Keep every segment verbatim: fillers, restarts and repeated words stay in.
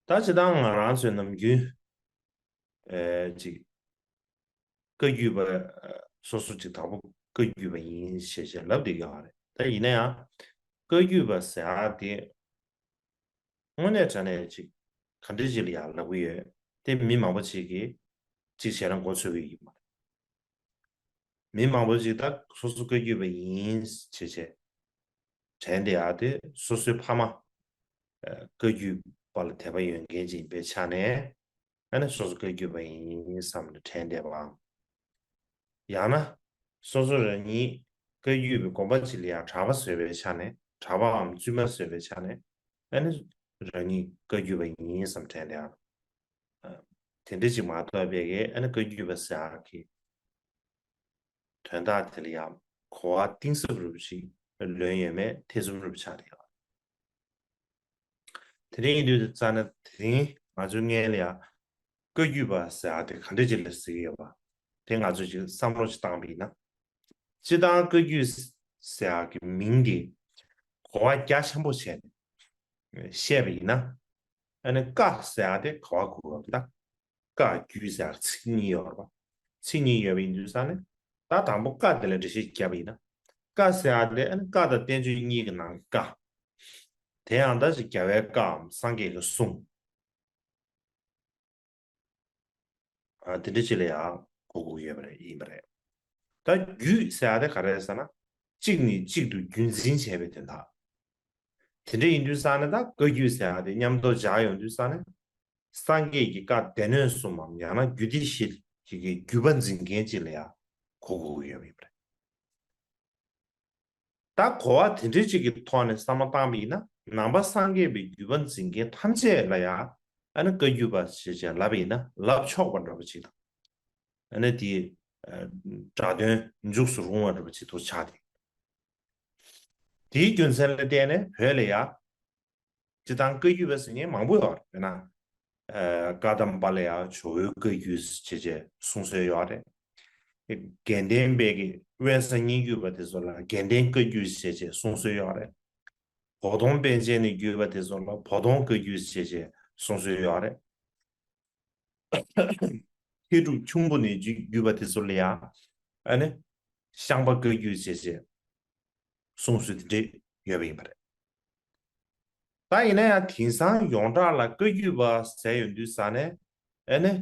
ད་སྤྱིར་བཏང་ང་རང་ཚོའི་ནམ་རྒྱུན་ཨེ་ཅིག་བཀའ་བརྒྱུད་པ་ཨ་སོ་སོ་ཅིག་དང་པོ་བཀའ་བརྒྱུད་པ་ཡིན་ཞེས་བྱས་ལབ་བསྡད་ཀྱི་ཡོད་རེད། ད་ཡིན་ན་ཡང་བཀའ་བརྒྱུད་པ་ཟེར་ཡག་དེ་དངོས་གནས་དྲང་གནས་ཅིག་ག་འདྲ་ཅིག་ལ་ཡང་ལབ་ཀྱི་ཡོད། དེ་མི་མང་པོ་ཅིག་གིས་ཅིག་བྱས་ན་མགོ་ཚོད་ཀྱི་ཡིན་མ་རེད། མི་མང་པོ་ཅིག་ད་སོ་སོ་བཀའ་བརྒྱུད་པ་ཡིན་ཞེས་བྱས་དྲན་བསྡད་ཡག་དེ་སོ་སོའི་ཕ་མ་ཨ་བཀའ་བརྒྱུད་པ་ལ་དད་པ་ཡོད་མཁན་ཅིག་ཡིན་པའི་ཆ་ནས་ཨ་ནི་སོ་སོ་བཀའ་བརྒྱུད་པ་ཡིན་བསམ་ནས་དྲན་བསྡད་པའམ། ཡང་ན་སོ་སོ་རང་ཉིད་བཀའ་བརྒྱུད་པའི་དགོན་པ་ཅིག་ལ་ཡང་གྲྭ་པ་བཟོས་པའི་ཆ་ནས་གྲྭ་པའམ་བཙུན་མ་བཟོས་པའི་ཆ་ནས་ཨ་ནི་རང་ཉིད་བཀའ་བརྒྱུད་པ་ཡིན་བསམ་དྲན་བསྡད་ཡག་དེ་འདྲ་ཅིག་མ་གཏོགས་པའི་གི་ཨ་ནི་བཀའ་བརྒྱུད་པ་ཟེར་ཡག་གི་དོན་དག་དེ་ལ་ཡང་གོ་བ་གཏིང་ཟབ་རུ་ཞིག་ལོན་ཡོད་མེད་ཐེ་ཚོམ་རུ་ཆགས་རེད། དེ་འདྲ་ཡིན་དུས་རྩ་ན་དེ་རིང་ང་ཚོའི་སྔན་ལ་ཡང་བཀའ་བརྒྱུད་པ་ཟེར་ཡག་དེ་ག་འདྲ་ཅིག་ལ་ཟེར་གྱི་ཡོད་པ་དེ་ང་ཚོས་ཅིག་བསམ་བློ་ཅིག་བཏང་པ་ཡིན་ན། སྤྱིར་བཏང་བཀའ་བརྒྱུད་ཟེར་ཡག་གི་མིང་དེ་གོ་བ་རྒྱ་ཆེན་པོ་བྱས་ནས་བཤད་པ་ཡིན་ན། ཨ་ནི་བཀའ་ཟེར་ཡག་དེ་ག་བ་གོ་བ་ད། བཀའ་བརྒྱུད་ཟེར་ཡག་ཚིག་གཉིས་ཡོད་རེད་པ། ཚིག་གཉིས་ཡོད་པ་ཡིན་དུས་ཙང་ནས་ད་དང་པོ་བཀའ་དེ་ལ་འགྲེལ་བཤད་བརྒྱབ་པ་ཡིན་ན། བཀའ་ཟེར་ཡག་དེ་ཨ་ནི་བཀའ་དང་བསྟན་བཅོས་གཉིས་ཀྱི་ནང་གི་བཀའ། དེ་ཡང་ད་ཅིག་རྒྱལ་བའི་བཀའམ་སངས་རྒྱས་ཀྱི་གསུང་། ཨ་དེ་འདྲ་ཅིག་ལ་ཡང་གོ་དགོས་ཡོད་པ་རེད་ཡིན་པ་རེད། ད་བརྒྱུད་ཟེར་ཡག་དེ་ག་རེ་རེད་ཟེར་ན། གཅིག་ནས་གཅིག་ཏུ་རྒྱུན་འཛིན་བྱས་པའི་དོན་དག་དེ་འདྲ་ཡིན་དུས་ཙང་ནས་ད་བཀའ་བརྒྱུད་ཟེར་ཡག་དེ་མཉམ་དུ་སྦྱར་ཡོང་དུས་ཙང་ནས། སངས་རྒྱས་ཀྱི་བཀའ་སྡེ་སྣོད་གསུམ་མམ་ཡང་ན་རྒྱུད་སྡེ་བཞི་ཞིག་གི་བརྒྱུད་པ་འཛིན་མཁན་ཅིག་ལ་ཡང་གོ་དགོས་ཀྱི་ཡོད་པ་ཡིན་པ་རེད། ད་གོ་བ་དེ་འདྲའི་ཅིག་གི་ཐོག་ནས་བསམ་བློ་བཏང་བ་ཡིན་ན། ནང་པ་སངས་རྒྱས་པའི་བརྒྱུད་པ་འཛིན་མཁན་ཐམས་ཅད་ལ་ཡང་ཨ་ནི་བཀའ་བརྒྱུད་པ་ཞེས་བྱས་ལབ་པ་ཡིན་ན་ལབ་ཆོག་པ་འདྲ་པོ་ཅིག་དང་། ཨ་ནི་དེའི་ཨ་སྒྲ་དོན་འཇུག་སུ་རུང་བ་འདྲ་པོ་ཅིག་ཏུ་ཆགས་ཏེ། དེའི་རྒྱུ་མཚན་ལ་བརྟེན་ནས་བོད་ལ་ཡང་སྤྱིར་བཏང་བཀའ་བརྒྱུད་པ་ཟེར་མཁན་མང་པོ་ཡོད་རེད། དཔེར་ན། ཨ་བཀའ་གདམས་པ་ལ་ཡང་ཇོ་བོའི་བཀའ་བརྒྱུད་ཅེས་བྱས་གསུང་སྲོལ་ཡོད་རེད། དགེ་ལྡན་པའི་གི་དབེན་ས་སྙན་བརྒྱུད་པ་དེ་ཚོ་ལ་དགེ་ལྡན་བཀའ་བརྒྱུད་ཅེས་བྱས་གསུང་སྲོལ་ཡོད་རེད། བོ་དོང་པཎ་ཆེན་ནས་བརྒྱུད་པ་དེ་ཚོ་ལ་བོ་དོང་བཀའ་བརྒྱུད་ཅེས་བྱས་གསུང་སྲོལ་ཡོད་རེད། མཁས་གྲུབ་ཁྱུང་པོ་ནས་བརྒྱུད་བརྒྱུད་པ་དེ་ཚོ་ལ་ཡང་ཨ་ནི་ཤངས་པ་བཀའ་བརྒྱུད་ཅེས་བྱས་གསུང་སྲོལ་དེ་འདྲས་ཡོད་པ་ཡིན་པ་རེད། ད་ཡིན་ན་ཡང་དེང་སང་ཡོངས་གྲགས་ལ་བཀའ་བརྒྱུད་པ་ཟེར་ཡོང་དུས་ཙ་ནས་ཨ་ནི་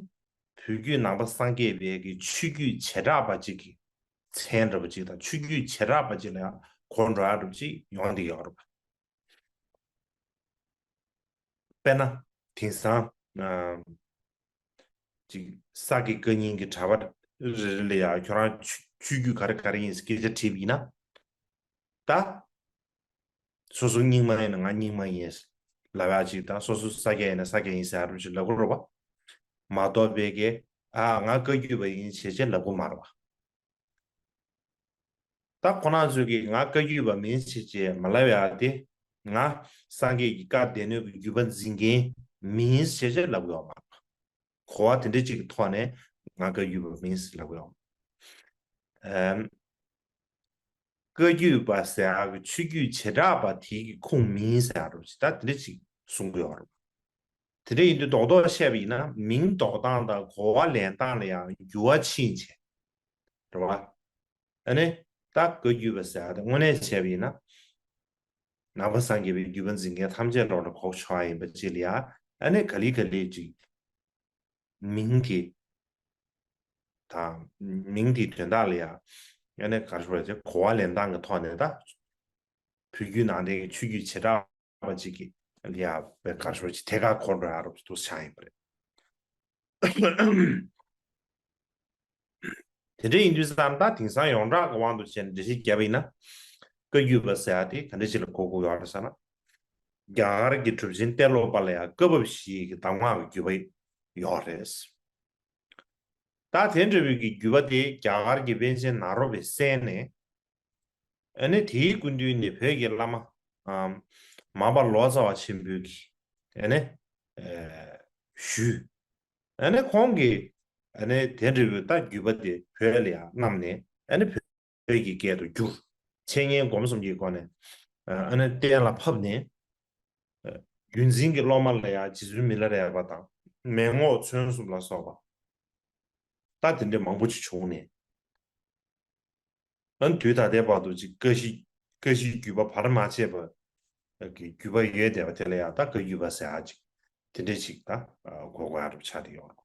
བོད་བརྒྱུད་ནང་པ་སངས་རྒྱས་པའི་གི་ཆོས་བརྒྱུད་བྱེ་བྲག་པ་གཅིག་གི་མཚན་འདྲ་པོ་གཅིག་དང་ཆོས་བརྒྱུད་བྱེ་བྲག་པ་གཅིག་ལ་ཡང་གོ་འགྲོ་ཡག་འདྲ་པོ་གཅིག་ཡོང་བསྡད་ཡོད་རེད་པ། དཔེར་ན་དེང་སང་ཨ་ཅིག་ས་དགེ་བཀའ་རྙིང་གི་གྲྭ་པ་རེ་རེ་ལ་ཡང་ཁྱོད་རང་ཆོས་ཆོས་བརྒྱུད་ག་རེ་ག་རེ་ཡིན་སྐད་ཆ་དྲིས་པ་ཡིན་ན། ད་སོ་སོ་རྙིང་མ་ཡིན་ན་ང་རྙིང་མ་ཡིན་ལབ་ཡག་ཅིག་དང་སོ་སོ་ས་སྐྱ་ཡིན་ན་ས་སྐྱ་ཡིན་ཟེར་ཡག་ཅིག་ལབ་ཀྱི་རེད་པ། མ་གཏོགས་པའི་གི་ཨ་ང་བཀའ་བརྒྱུད་པ་ཡིན་ཞེས་བྱས་ལབ་ཀྱི་མ་རེད་པ། ད་ཁོ་རང་ཚོས་ཀྱིས་ང་བཀའ་བརྒྱུད་པ་མིན་ཞེས་བྱས་མ་ལབ་ཡག་དེ། ང་སངས་རྒྱས་ཀྱི་བཀའ་སྡེ་སྣོད་ཀྱི་བརྒྱུད་པ་འཛིན་མཁན་མིན་ཞེས་བྱས་ལབ་ཀྱི་ཡོད་མ་རེད། གོ་བ་དེ་འདྲ་ཅིག་གི་ཐོག་ནས་ང་བཀའ་བརྒྱུད་པ་མིན་ཞེས་ལབ་ཀྱི་ཡོད་མ་རེད། ཨམ། བཀའ་བརྒྱུད་པ་ཟེར་ཡག་གི་ཆོས་བརྒྱུད་བྱེ་བྲག་པ་དེའི་གི་ཁུངས་མིན་ཟེར་ཡག་རེད་ཅེས་ད་དེ་འདྲ་ཅིག་གསུང་གི་ཡོད་རེད། དེ་འདྲ་ཡིན་དུས་རྡོག་རྡོག་བཤད་པ་ཡིན་ན་མིང་འདོགས་སྟངས་དང་གོ་བ་ལེན་སྟངས་ལ་ཡང་འགྱུར་བ་ཕྱིན་བྱས། རེད་བ། ཨ་ནི་ད་བཀའ་བརྒྱུད་པ་ཟེར་ཡག་དེ་དངོས་གནས་བྱས་པ་ཡིན་ན། ནང་པ་སངས་རྒྱས་པའི་བརྒྱུད་པ་འཛིན་མཁན་ཐམས་ཅད་ལོག་ལ་གོ་ཆོག་ཡག་ཡིན་པ་ཅིག་ལ་ཡང་ཨ་ནི་ག་ལེ་ག་ལེ་ཅིག་མིང་དེ་དང་མིང་དེའི་དོན་དག་ལ་ཡང་ཨ་ནི་ག་རེ་ཞུ་དགོས་རེད་གོ་བ་ལེན་སྟངས་ཀྱི་ཐོག་ནས་ད་བོད་བརྒྱུད་ནང་བསྟན་གྱི་ཆོས་བརྒྱུད་བྱེ་བྲག་པ་ཅིག་གི་ལ་ཡང་བའི་ག་རེ་ཞུ་དགོས་རེད་ཐད་ཀར་གོ་འགྲོ་ཡག་རོབ་ཅིག་འདུག་ཆགས་ཡིན་པ་རེད། དེ་འདྲ་ཡིན་དུས་ཙང་ད་དེང་སང་ཡོངས་གྲགས་ཀྱི་དབང་དུ་བྱས་ནས་འགྲེལ་བཤད་བརྒྱབ་པ་ཡིན་ན། བཀའ་བརྒྱུད་པ་ཟེར་ཡག་དེ་ག་འདྲ་ཞིག་ལ་གོ་དགོས་ཡོད་རེད་ཟེར་ན། རྒྱ་གར་གྱི་གྲུབ་ཆེན་ཏེ་ལོ་པ་ལ་ཡང་བཀའ་བབས་བཞི་ཡི་གི་གདམས་ངག་གི་བརྒྱུད་པ་ཡོད་རེད། ད་དེ་འདྲ་བའི་གི་བརྒྱུད་པ་དེ་རྒྱ་གར་གྱི་པཎ་ཆེན་ནཱ་རོ་པས་གསན་ནས། ཨ་ནི་དེའི་སྐུ་མདུན་ནས་བོད་ཀྱི་བླ་མ་ཨམ་མར་པ་ལོ་ཙཱ་བ་ཆེན་པོས་ཀྱིས་ཨ་ནི་ཨེ་ཞུས། ཨ་ནི་ཁོང་གིས་ཨ་ནི་དེ་འདྲ་བའི་ད་བརྒྱུད་པ་དེ་བོད་ལ་ཡང་བསྣམས་ནས་ཨ་ནི་བོད་བོད་ཀྱི་སྐད་དུ་བསྒྱུར། འཆད་ཉན་སྒོམ་གསུམ་གྱི་སྒོ་ནས་ཨ་ནི་གཏན་ལ་ཕབ་ནས་ཨ་ རྒྱུན་འཛིན་གྱི་སློབ་མ་ལ་ཡང་རྗེ་བཙུན་མི་ལ་རས་པ་དང་མེ་ངོགས་ཚོན་གསུམ་ལ་སོགས་པ། ད་དེ་འདྲའི་མང་པོ་ཅིག་བྱུང་ནས། ཨ་ནི་དུས་ད་ལྟའི་བར་དུ་ཅིག་ཀ་ཤི་ཀ་ཤིའི་བརྒྱུད་པ་བར་མ་ཆད་པ་གི་བརྒྱུད་པ་ཡོད་བསྡད་པ་དེ་ལ་ཡང་ད་བཀའ་བརྒྱུད་པ་ཟེར་ཡག་ཅིག་དེ་འདྲས་ཅིག་ད་གོ་དགོས་ཡག་འདྲ་པོ་ཆགས་བསྡད་ཡོད་རེད།